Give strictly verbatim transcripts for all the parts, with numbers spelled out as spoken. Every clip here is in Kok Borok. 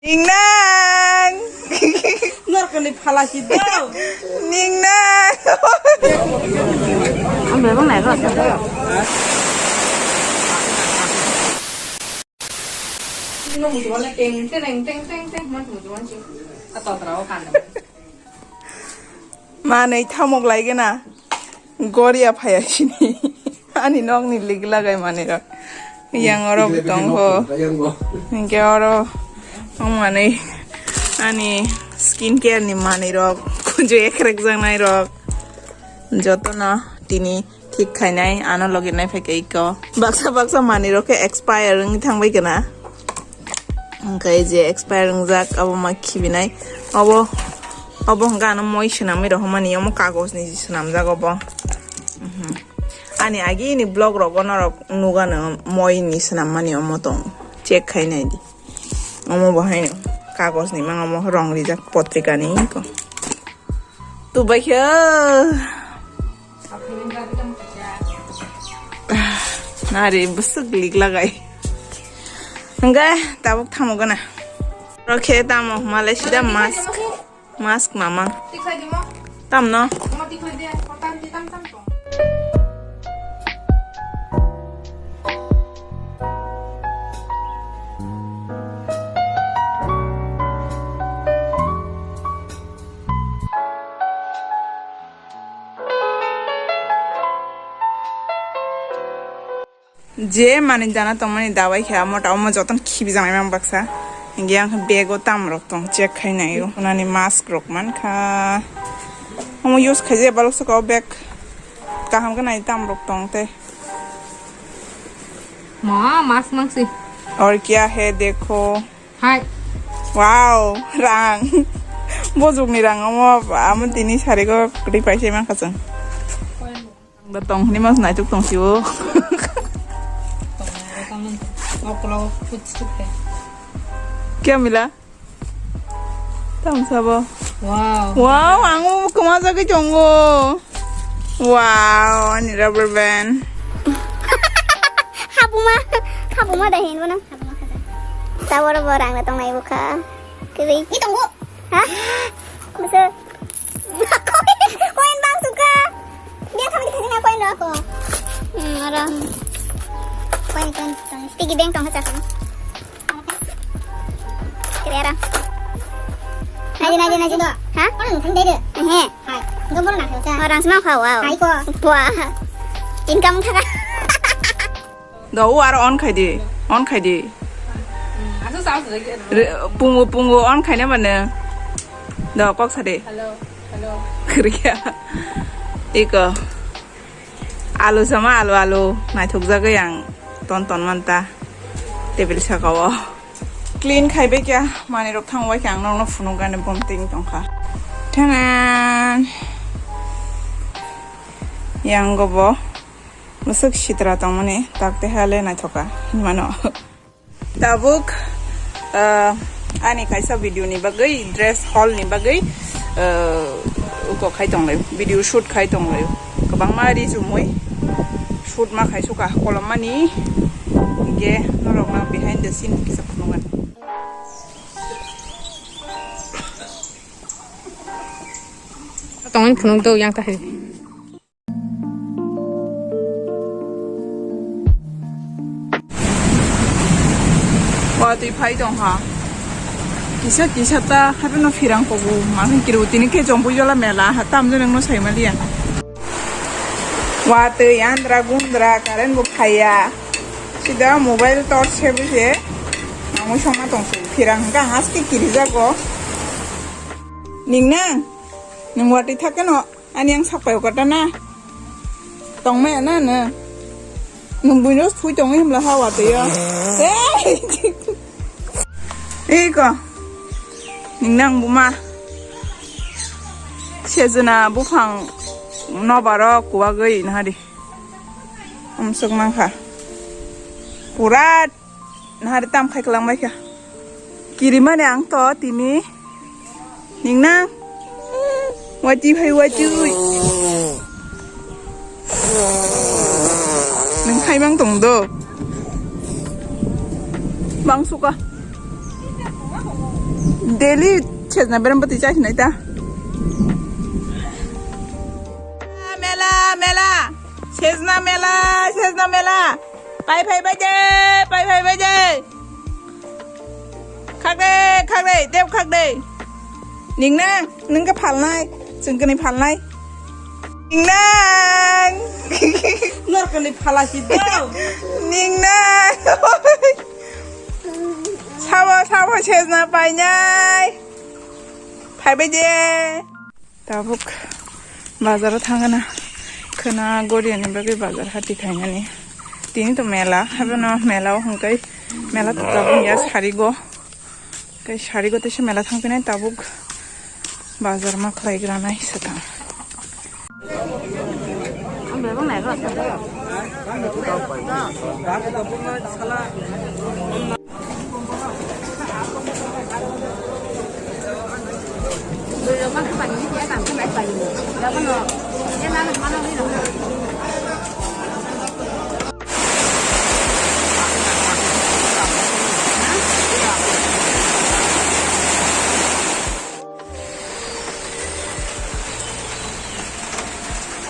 Ningnang. Norkani phalasi do. Ningnang. Ang bebang nai ro. Nung musuh mana teng teng teng teng teng mas musuh mana sih? Atau terlalu kan. Manwi thamok laigena. Goria phaya sini. Ani nokni lig lagai manwi rok. Yang oro bo tong ho. Hingke oro wng manwi ani skin care ni manwi rok. Kunju ekrek jaknai rok. Jotono tini thik khainai ano logi nai phaikha iko. Baksa baksa manwi rok khe expire wngwi thangbai kana. Hingke je expire wngjak abo ma khibinai. Obo, obo hingke ano moi swnamwi rohormani, omo kagoj ni swnamjak obo. Mhm. Ani agi ni vlog rogo norok nugano moi ni swnammani omo tong. Check khai nai di. Omo bo haino kagoj ni mang omo rong rijak potrika ni ko. Tubai khe. Nari bwswk lik lagai. Hingke tabuk tamo gana. Rokhe tamo Malaysia mask. Mask mamang. Tamno. Je manwi jana tongmani dawai khe amo ta omo jotono khibijaknai mang baksa. Hingke ang bego tam rok tong check khai nai o. Nani mask rok mankha. Omo use khaijak balok saka o bag. Kaham khe nai tam rok tong tei. Ma mask mangsi. Aur kya hai dekho. Hai. Wow, rang. Bojok ni rang omo, amo tini sari go kwtwi paisa mankha chwng. Ang da tong hwnwi mas naituk tong si o. Kya mila? Tam sabo. Wow. Wow, ang o kwmajagwi tongo. Wow, ani rubber band. Habuma, habuma da hin bono. Taboro bo rang da tongnai bukha. Kwrwi. Ni tongo. Ha? Bwswk. Coin bang suka. Dia kami kita sini coin rokok. Hmm, orang. Coin, coin, coin. Piggy bank tong hacha. Kira orang. Naji, naji, naji. Ha? Orang thang dede. He. Hai. Enggak boleh nak, ya. Orang semua kau, wow. Hai, kok. Wah. Income thaka. Do, o aro on khai di, on khai di. Aswk sa, aswk lagi. Re-, pungu, pungu on khai na mane. Do, kok sa di. Hello, hello. Kriya. Iko. Alu sama, alu, alu. Naithok jagwi ang ton ton manta. Table saka o. Clean khai bai kya, mani rok thang bai kya, ang nokno phunuk gani bom ting tong kha. Thanan. Yang go bo. Bwswk sitra tongmani, tak teha le naithoka hinmano. Tabuk, ah, ani kaisa video ni bagwi, dress haul ni bagwi, ah, uko khai tonglai, video shoot khai tonglai. Kwbangma ri chumui shoot ma khai suka kolom mani, hingke norok no behind the scene kisa phunukgani. Tongmani phunuk do yang ta hai. Watwi phai tong ha. Kisa kisa ta hapheno phirang kogu. Makhon kiru tini khe chongpui jola mela ha tamjani wngno sai maliya. Watwi andra gundra current bo phaiya. Sida mobile torch se bo se. Nangwi songma tong se. Phirang hwnkha haste kirijago. Ningnang? Nwng watwi thakkeno? Ani ang sakpai kota na. Tongmaya na na. Nwng buino sui tongwi himla ha watwi o. Hey! Iko. Ningnang buma. Sejna buphang nobaro kuwagwi nahadi. Umsuk mankha. Pura Nahari tam khai kwlang bai kha. Kirimani ang to tini. Ningnang. Watwi phai watwi. Nwng khai mang tong do. Bang suka. Daily sejna berem bati chai sinai ta. Mela, mela. Sejna mela, sejna mela. Pai phai bai de, pai phai bai de. Khakde, khakde, dep khakde. Ning na, ning ka phalnai, chwng kani phalnai. Ning nang. Nor kani phala si do. Ning nang. Sabo, sabo sejna painai. Phaibai de. Tabuk bazaro thangana. Khwna goriani bagwi bazar hati khainani. Tini to mela, habono mela o hwnkhai mela to tabuk ya sarigo. Kai sarigo teisa mela thangpinai tabuk bazar ma khlai granai swkang.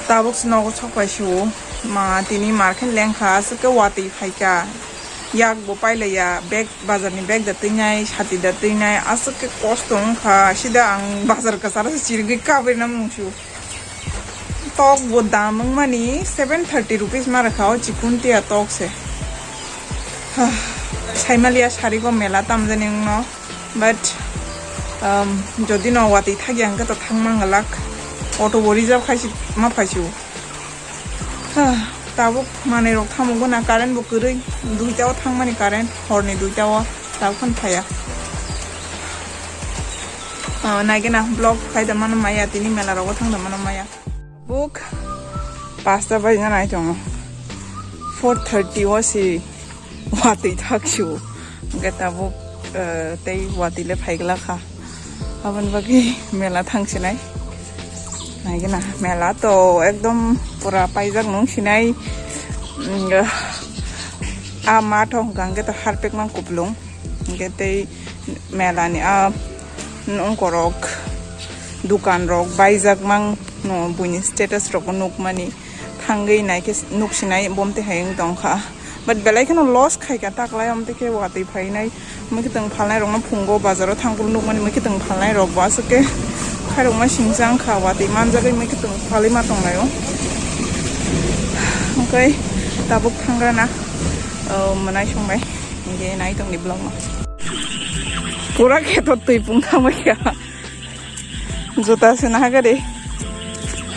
Tabuk se nogo sok pai se o. Ma tini mar khe lengkha, aswk khe watwi phaikha. Yak bo pailaiya, bag, bazar ni bag da twinai, sati da twinai, aswk khe kosto wngkha. Sida ang bazar kwcharo se chirigwi kabri na mung se o. Tok bo dam wngmani seven thirty rupees ma rwkha o chikun tia tok se. Saimaliya sarigo mela tamjani wngno. But, um, jodi no watwi thakya hwnkhe to thangma wngwlak. Auto bo reserve khaisi ma phaisio. Tabuk manwi rok thamugo na current bo kwrwi. Duita o thangmani current, horni duita o tabuk phano phaiya. Ah, naigena vlog khai da mano maya, tini mela rogo thang da mano maya. Buk pasta baina nai tongo. Four thirty o si watwi thak siu. Hwnkhe tabuk, eh, tei watwi le phaigla kha. Aboni bagwi mela thang sinai. Naigena mela to ekdom pura paijak nung sinai. Mm, ah, ma thong hwnkha hwnkhe to harpek mang kuplung. Hwnkhe tei mela ni a nongkorok dukan rok baijak mang no buini status rok nukmani thangwi naikhe nuksinai bomte hai wng tongkha. But belai kheno loss khaikha taklai omte khe watwi phainai. Mwkhwtwng phalnai rokno phungo bazaro thangphuru nukmani mwkhwtwng phalnai rok bo aswk khe khairokma singsa wngkha watwi manjagwi mwkhwtwng phalwi ma tonglaio. Hwnkhe tabuk thangrana, oh, mwnai songbai. Hingke nai tongni vlog no. Pura kheto twi pung thangbai kha. Juta sena hagari.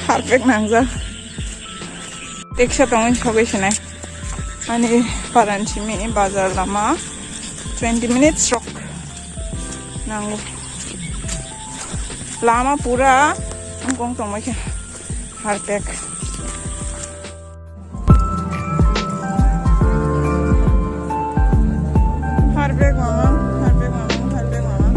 Harpek nangjak. Teksa tongwi sogwi sinai. Ani paran simi bazar lama twenty minutes rok nango. Lama pura angkong tongbai kha. Harpek. Harpek mama, harpek mama, harpek mama.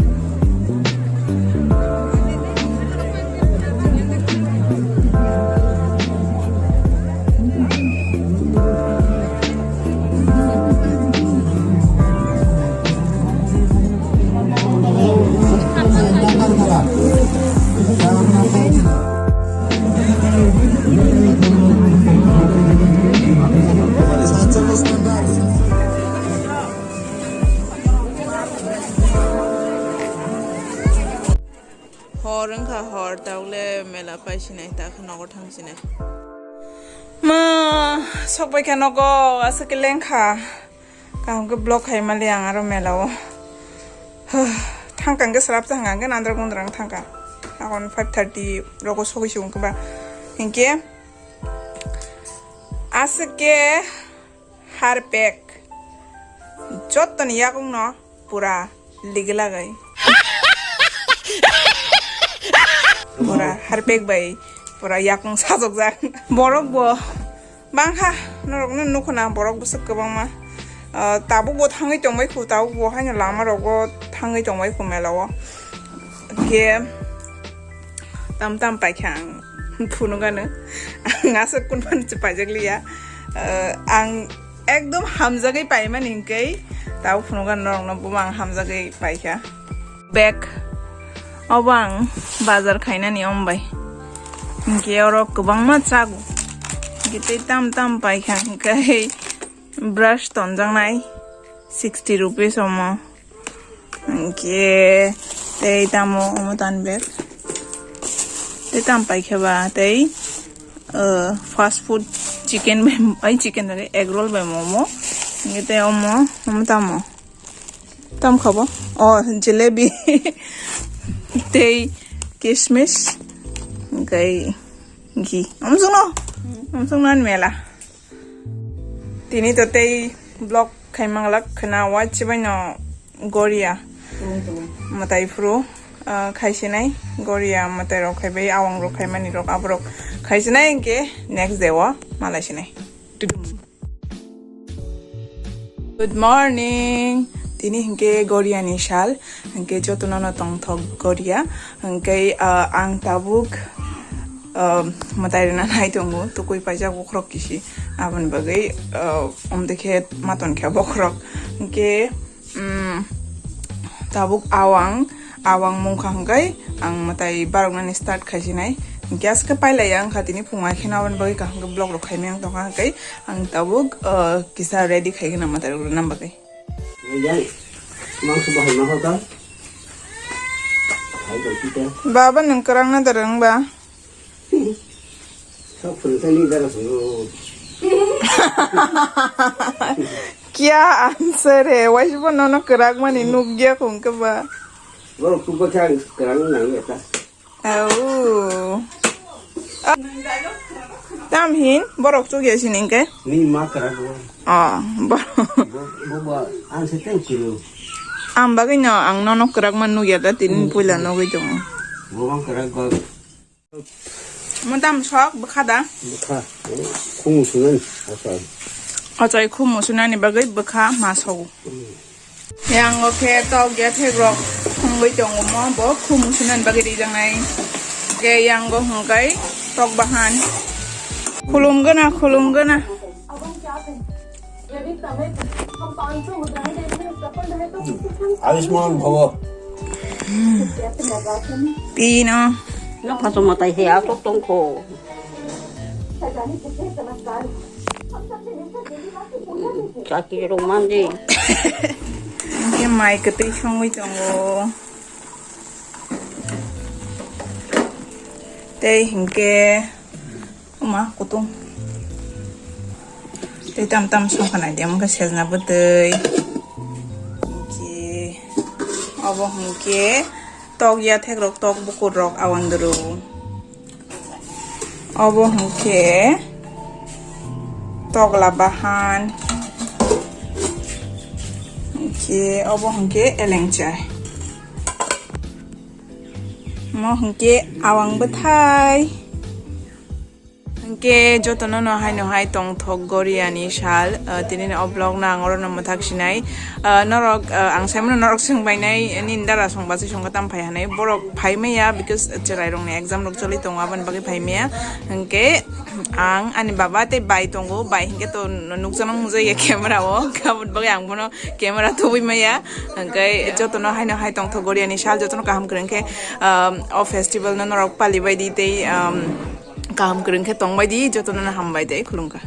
Hor wngkha hor, taule mela pai sinai, ta khe nogo thang sinai. Ma, sok bai kha nogo, aswk khe leng kha. Kaham khe vlog khai mali ang aro mela o. Huh, thangkang khe swrap thangkang khe nandra gundra wng thangkha. Akon five thirty rogo sogwi se wngkha ba. Hinkhe aswk khe harpek. Jottoni yakung no pura ligi lagai. Pura harpek bai pura yakung sajokjak. Borok bo bangkha, norokno nukho na borok bwswk kwbangma. Ah, tabuk bo thangwi tongbai khu, tabuk bo haino lama rogo thangwi tongbai khu mela o. Khe tam tam paikha ang phunukgano. Ang aswk kunphano se paijak liya. Ah, ang ekdom hamjagwi paimani hinkhe tabuk phunukgano norokno bo ang hamjagwi paikha. Bag Obo ang bazar khainani ombai. Hinkhe oro kwbangma chago. Hinkhe tei tam tam paikha hinkhe brush tonjaknai sixty rupees omo. Hinkhe tei tamo omo tan bag. Tei tam paikha ba tei, uh, fast food chicken bai, ai chicken bai egg roll bai momo. Hinkhe tei omo, omo tamo. Tam khabo? Oh, jalebi. Tei kismis. Hinkhe ghee. Omo songno? Omo songno ani mela. Tini to tei vlog khai manglak khna wachi bai no Goria. Mwtai phuru, ah, khaisinai Goria mwtai rok khaibai awang rok khaimani rok aborok khaisinai hinkhe next day o malai sinai. Tudum. Good morning. Tini hinkhe Goria ni sal, hinkhe jotono no tongthok Goria, hinkhe, ah, ang tabuk, ah, mwtai rwna nai tongo, tukui paijak bokhorok kisi, aboni bagwi, ah, omdekhe maton khe bokhorok, hinkhe, um, tabuk awang, awang mungkha hinkhe ang mwtai baroknani start khaisinai, hinkhe aske pailai ya wngkha tini phungai kheno aboni bagwi kaham khe vlog rok khaimani tongkha hinkhe ang tabuk, ah, kisa ready khaigwna mwtai rok rwna bagwi. Yang, mangso bahai ma hoda. Hai dong kita. Baba nwng kwrang na da rwng ba? Sok phwrwng thani dara sungo. Kya answer hai? Waisa bo nono kwrak mani nukya khung khe ba. Borok tukba khe ang kwrang nang ya ta. Au. Tam hin borok chukya sini ke? Ni ma kwrak bo. Oh, bo. Bo, bo, bo, ang se tei kuru. Ang bagwi no, ang nono kwrak man nukya da, tini puila nugwi tongo. Bo bang kwrak ba. Mo tam sok bwkha da? Bwkha. Khung sunan, achai. Achai khung sunan ni bagwi bwkha ma sogo. Yango khe tok ya thekrok thongwi tongo mo, bo khum sunani bagwi rijaknai. Khe yango hwnkhe tok bahan. Khulum gana, khulum gana. Ayushman bhava. Pino. No phaso matai he atok tongkho. Chakiri rok mandi. Hinkhe mai kwtwi songwi tongo. Tei hinkhe uma kutung. Tei tam tam songkha naidi, omo khe sejna bwtwi. Hinkhe obo hinkhe tok ya thekrok, tok bukur rok awandru. Obo hwnkhe tokla bahan. Hwnkhe obo hwnkhe elengchai. Omo hwnkhe awang bwthai. Hwnkhe jotono no haino hai tongthok Goria ni sal, ah, tini ni o vlog no ang oro no mwthak sinai. Ah, norok, ah, ang sai mano norok swng bainai, nini dara song bachai song khe tam phai hanai. Borok phai maya because chwrai rok ni exam rok choli tongo, aboni bagwi phai maya. Hwnkhe ang ani baba tei bai tongo, bai hinkhe to nukjakno nukjakya camera o, aboni bagwi ang bono camera tubui maya. Hwnkhe jotono haino hai tongthok Goria ni sal, jotono kaham kwrwng khe, um, o festival no norok pali bai di tei, um, kaham kwrwng khe tong bai di, jotono no hambai tei khulumkha.